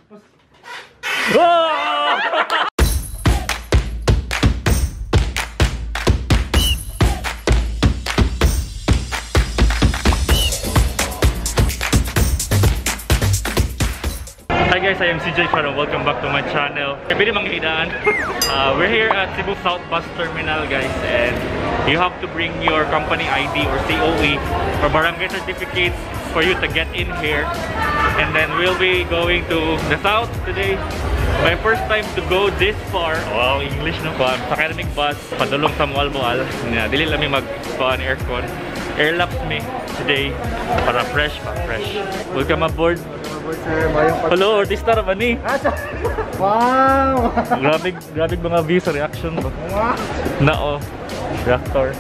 Hi guys, I am CJ Charo. Welcome back to my channel. Pwede manghidaan. We're here at Cebu South Bus Terminal, guys, and you have to bring your company ID or COE or barangay certificates for you to get in here. And then we'll be going to the south today. My first time to go this far. Wow, English na po. Sakay naming bus, padulong sa Mualboal. Dili lang mag-spawn aircon. Airlaps me today para fresh pa, fresh. Welcome aboard. Hello, artista ra ba ni? Wow! Grabe mga views sa reaction ba? Nao, reactor.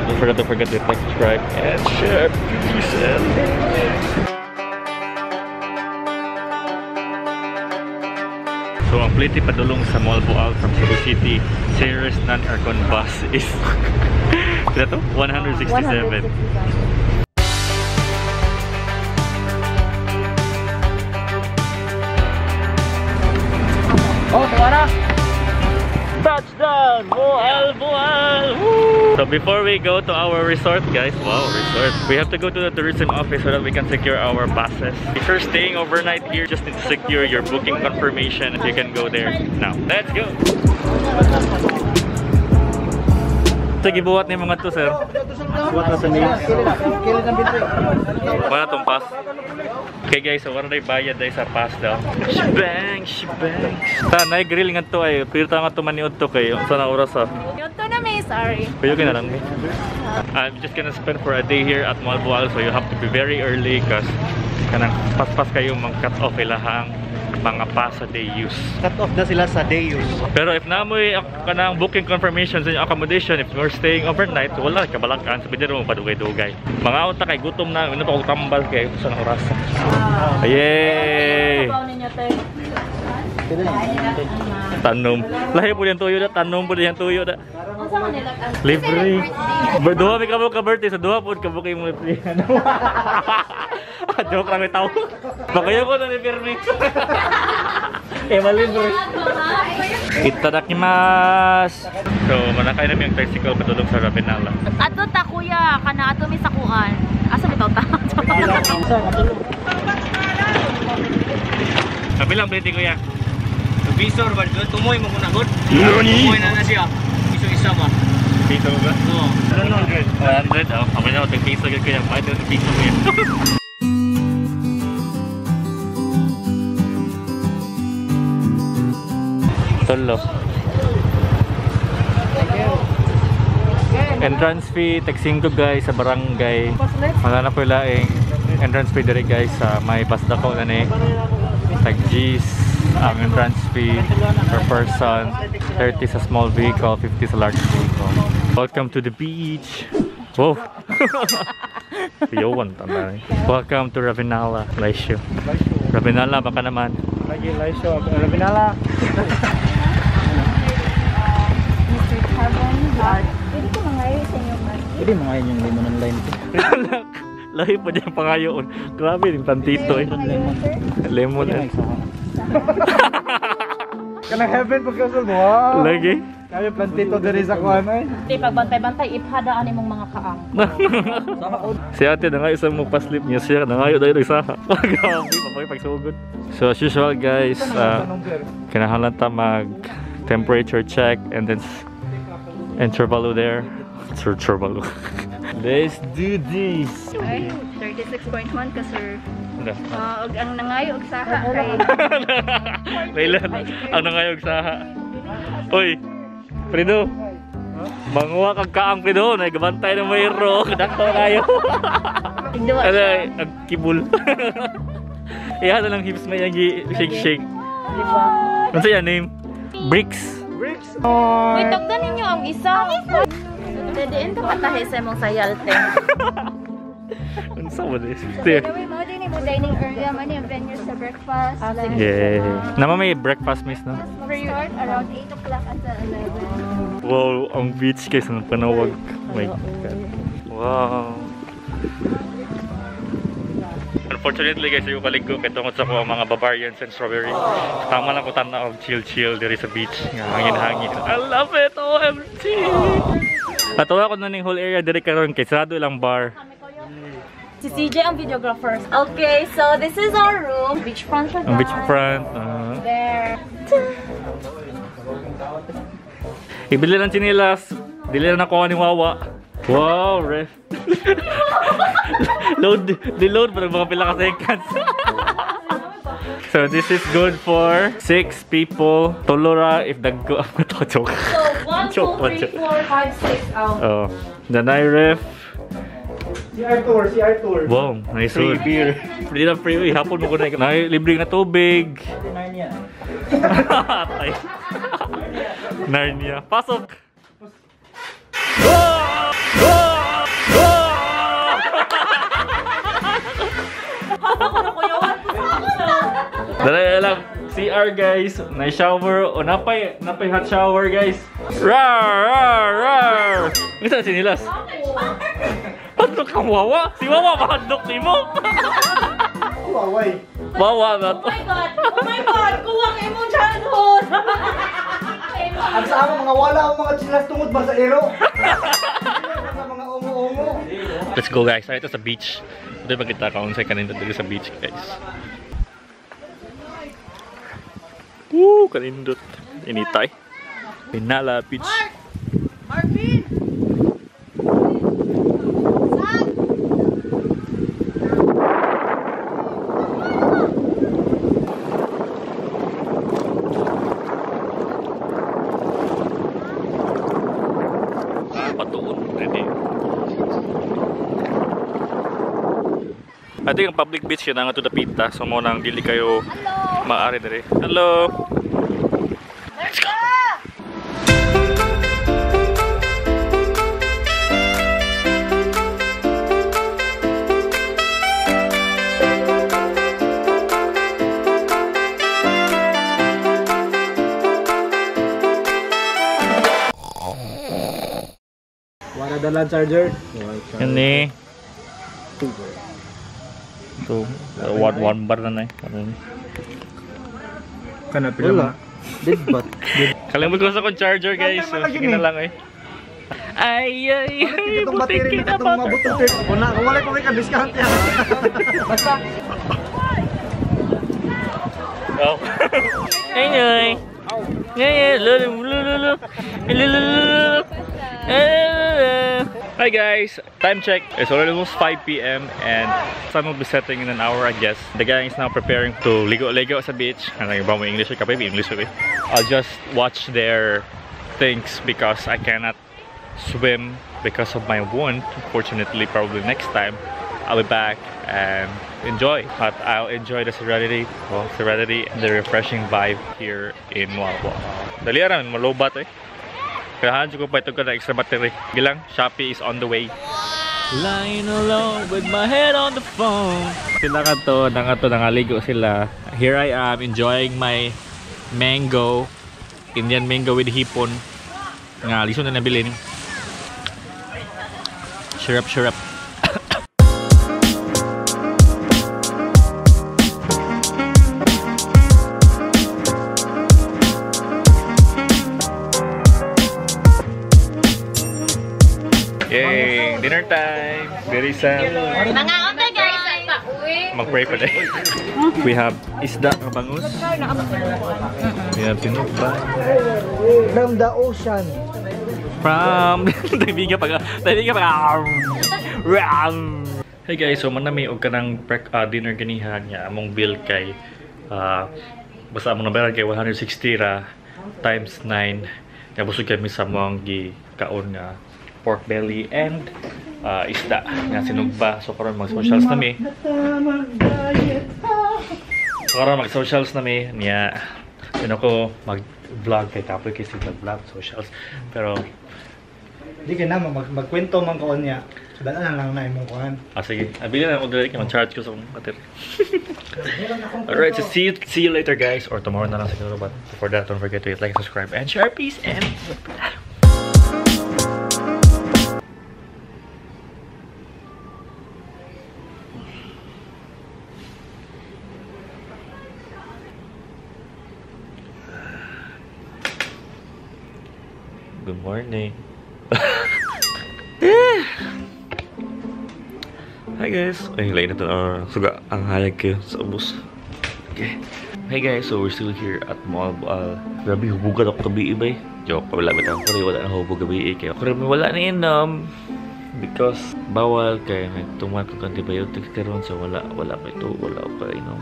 Don't forget to subscribe and share. Peace out. So ang plate padulong sa Mualboal from Cebu City, Ceres non-aircon bus is ito? 167. Oh, tawara! Touchdown! Mualboal! So before we go to our resort, guys, wow, resort, we have to go to the tourism office so that we can secure our passes. If you're staying overnight here, just need to secure your booking confirmation and you can go there now. Let's go! Sige, buhat na yung mga to, sir. Buhat na sa name. Kilit ng binti. Wala tong pass. Okay guys, so wala na yung bayad dahil sa pass daw. Shebang! Shebang! Na-grill nga to ay. Pero nga to maniod to kayo. Saan na oras ha? Yun to na may, sorry. Kayo ka na lang eh. I'm just gonna spend for a day here at Mualboal, so you have to be very early because kanang pas-pas kayo mang-cut off ilahang mga pass sa day use. Cut off na sila sa day use. Pero if namoy kanang booking confirmation sa inyong accommodation, if you're staying overnight, wala kabalakan, sabi din mo padugay-dugay. Mga unta kay gutom na, ino pa ko tambal kay sa oras. Yay! Tanom. Lahi po yung tuyo na, tanom po yung tuyo na. Libre. Duha may kabuk ka birthday, sa duha po kabuk yung libre. Joke lang may tao. Bakayo ko na ni Pirmi. Malibre. Itadakimasu. So, manakay namin yung tricycle patulog sa Ravenala. Ato ta kuya, kana ato mi sakuan. Asa bitaw ta? Sabi lang, pwede kuya. Visor ba? Tumoy mo muna good. Nani? Tumoy na siya. Isa ba? Piso ba? Oo. 100. 100 oh. Ako na, tag-piso yun kaya. Bakit yung piso mo yun? Solo. Entrance fee, taxing ko guys sa barangay. Wala na po laing entrance fee diri guys sa may pasdako na ni. Tag G's ang entrance fee per person. 30 sa small vehicle, 50 sa large vehicle. Welcome to the beach. Wow. Yowan tanda. Welcome to Ravenala, Laisyo. Ravenala baka naman. Lagi Laisyo, Ravenala. Pwede mga yun yung lemon line ko. Lahi pa dyan pangayoon. Grabe yung tantito eh. Lemon eh. Kanang heaven pagkasal mo. Wow. Lagi. Kaya plantito diri sa kuan ay. Di pagbantay-bantay iphadaan imong mga kaang. Si ate na nga isang magpaslip niya siya. Nangayo dahil isaha. Grabe, pagsugod. So as usual guys, kinahalan ta mag temperature check and then intervalo there. Intervalo. Let's do this. Ay, 36.1 ka sir. Ang nangayo og saha kay Laylan, ang nangayog saha. Uy, Fredo. Manguha kag kaang Fredo, nagabantay na mayro. Dakto kayo. Ano, ang kibul. Iya na lang hips may shake. Ano sa name? Bricks. Uy, tagdan ninyo ang isa. Dediin ka patahe sa imong sayalte. Ano sa mo this? Anyway, mo din mo dining area man yung venue sa breakfast. Yeah. Nama may breakfast miss no? Start around 8 o'clock until 11. Wow, ang beach guys, ang panawag. Oh my God. Wow. Unfortunately guys, yung kaligo kay tungod sa ko mga Bavarians and strawberry. Tama lang ko tanaw chill diri sa beach. Nga hangin-hangin. I love it. OMG. Ato ako na ning whole area diri karon kay sarado ilang bar. Si CJ ang videographer. Okay, so this is our room. Beachfront siya, Ang guys. beachfront. There. Ibili lang chinilas. Dili na nakuha ni Wawa. Wow, ref. Load para mga pila ka seconds. So this is good for 6 people. Tolora if dagko. Joke. So 1, 2, 3, 4, 5, 6 out. Oh, danay ref. Si Arthur. Wow, nice free beer. Free na free. Hapon mo ko na. Libre na tubig. Atay. Narnia. Pasok! Dala lang. CR guys. Na-shower. O napay hot shower guys. Rar! Isa sinilas. Handok kang Wawa? Si Wawa mahandok ni mo? Huawei. Wawa na to. Oh my God! Kuwang imong childhood! Ang sa among mga wala ang mga chilas tungod ba sa ero? Sa mga ungo-ungo. Let's go guys. Ito sa beach. Ito magkita ka kung saan kanina dito sa beach guys. Woo! Kanindot. Initay. Pinala beach. Marvin! I think ang public beach yun nga to the pita. So mo nang dili kayo maaari dire. Hello! Let's go! Wala dalang charger. Yan eh. So, one bar na eh. Kana pila. Dead bat. Kalimut ko sa kong charger guys. So, sige na lang eh. Ay, Itong battery na itong mabutong trip. Wala ko may ka-discount yan. Basta. Wow. Ay, Hi guys, time check. It's already almost 5 p.m. and sun will be setting in an hour I guess. The gang is now preparing to ligo sa beach. Ano yung ba mo English ka baby? English okay. I'll just watch their things because I cannot swim because of my wound. Fortunately, probably next time I'll be back and enjoy. But I'll enjoy the serenity and the refreshing vibe here in Wawa. Dali aran, malobat eh. Kailangan ko pa ito ka na extra battery. Bilang, Shopee is on the way. Lying alone with my head on the phone. Sila ka to, nangaligo sila. Here I am enjoying my mango. Indian mango with hipon. Nga, liso na nabilin. Syrup. Yay! Dinner time! Very sad. Nangaon tayo guys! Mag-pray pa tayo. We have isda na bangus. We have tinukba. From the ocean. From... Taibigan pa. Hey guys, so manami og kanang dinner ganihan niya. Among bill kay... basta among nabayaran kay 160 ra times 9. Nabusog kami sa mong gikaon nga pork belly and isda nga sinugba. So karon mag-socials nami. Niya. Yun ako mag-vlog kay Kapoy kasi mag-vlog socials. Pero Di ka na magkwento man kaon niya. So dalan lang na imong kuan. sige. Abili na ako direct mag-charge ko sa battery. Alright, so see you later guys, or tomorrow na lang siguro. But before that, don't forget to hit like, subscribe, and share. Peace and good morning. Hi guys. Ay, lain na ito. Suga, ang hayag kayo sa bus. Okay. Hey guys, so we're still here at Mall. Grabe, hubugan ako gabi ibay. Joke, wala ba tayo? Kaya wala na hubog gabi kaya kaya wala na inom. Because bawal kaya nagtuman ko antibiotics karon so wala pa ito, wala pa inom.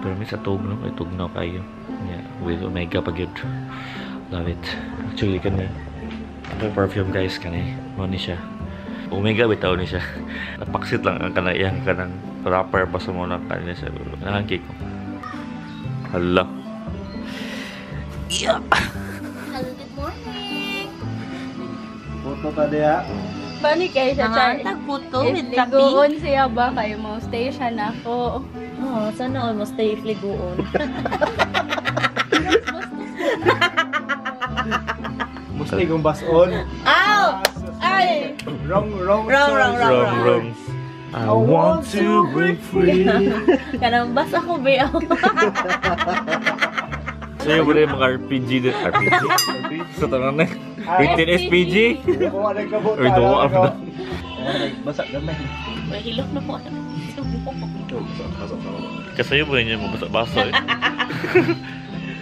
Pero may sa tugno, may tugno kayo. Yeah, with Omega pagid. Love it. Actually kani perfume guys kani. Mo ni siya. Omega bitaw ni siya. Napaksit lang ang kanayang kanang wrapper pa sa muna kanina sa ulo. Nangangki ko. Hala. Yeah. Hello, good morning. Foto ka diya. Bani kayo sa chat. Tagputo with kapi. Ligoon siya ba kayo mo station ako. Oh, sana all mo stay ligoon. Musti kong bason. Ow! Ay! Wrong. I want to break free. Kanang bas ako ba? Sa'yo ba rin mga RPG din? RPG? Sa tanong na. 18 SPG? Ako nagkabot. Or duwa ako na. Basak gamay. May hilok na po. Kasayo ba rin niya mabasa-basa eh.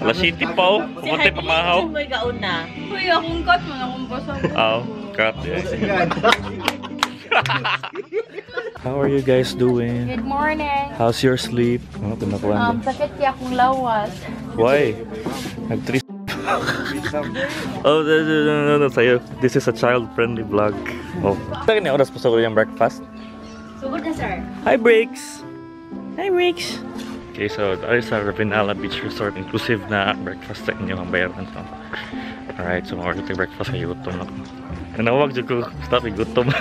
Alas City pa oh. Kumatay pamahaw. May gaon na. Uy, akong cut mo na kung basa ko. Cut. How are you guys doing? Good morning. How's your sleep? Ano pinakuhan din? Sakit kaya akong lawas. Why? Nag-3 Oh, no, sa'yo. This is a child-friendly vlog. Oh. Saan niya oras pa sa yung breakfast? Sugod na, sir. Hi, Breaks! Hi, Breaks! Okay, so that is our Pinala Beach Resort. Inclusive na breakfast sa inyo ang bayaran. So. Alright, so mag-order tayo breakfast kay gutom na ko. Nanawag dyan ko. Stop, igutom.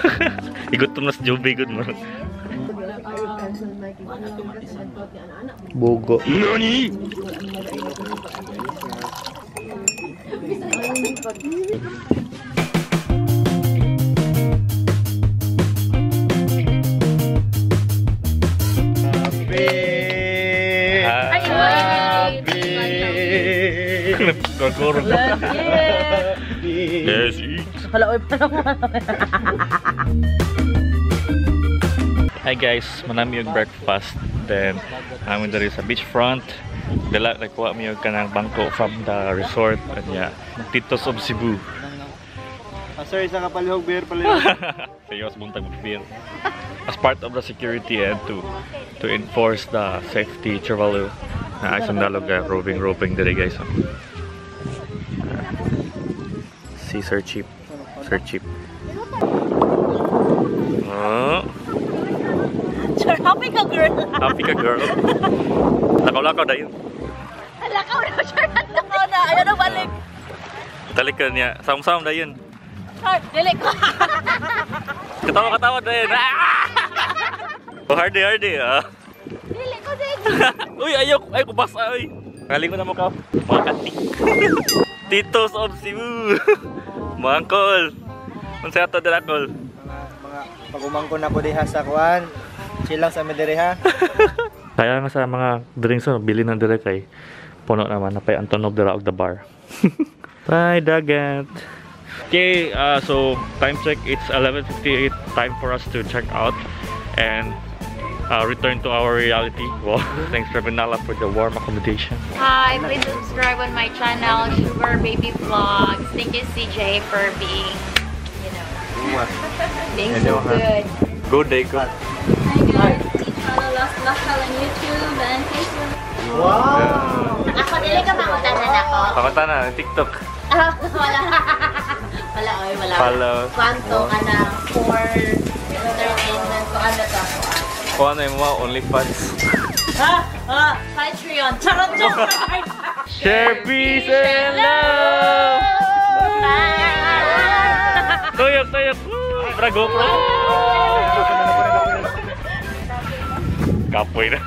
Igutom na sa Joby, good mo. Bogo. NANI?! Nagkakuro ko. Yes, eat. Hi guys, manami yung breakfast. Then, namin dali sa beachfront. Dala, nakuha mo yung kanang bangko from the resort. And yeah, Titos of Cebu. Sir, isa ka palihog beer palihog. Sayos buntag mag-beer. As part of the security and to enforce the safety travel na ay sundalo ga roving diri guys. Si Sir Chip. Oh. Sure, happy ka girl. Happy ka girl. Lakaw dayon. Lakaw na, sure. Lakaw na. Ayaw na balik. Talik ka niya. Saum-saum dayon. Dili ko. Katawa dayon. Oh, hardy. Dili ko din. Uy, ay kubas ay. Ngaling ko na mo ka. Mga katik. Titos of Cebu. Mga angkol. Unsa ato dira kol? Mga pagumangkon ako diha sa kuan. Chill lang sa medere ha. Kaya nga sa mga drinks bili na dire kay puno naman na pay Antonov dira og the bar. Bye dagat. Okay, so time check, it's 11:58, time for us to check out and return to our reality. Wow, thanks Pinala for the warm accommodation. Hi, please subscribe on my channel, Sugar Baby Vlogs. Thank you, CJ, for being, being so good. Good day, go. Hi guys, follow Last on YouTube and Facebook. Wow! Ako, dili ka makutanan ako. Pakita na, TikTok. Wala. Wala. Follow. Kwanto ka na for entertainment. Kung ano to? Kung ano yung mga OnlyFans. Patreon. Charot. Share peace and love! Bye! Tuyok! Tara, GoPro! Kapoy na.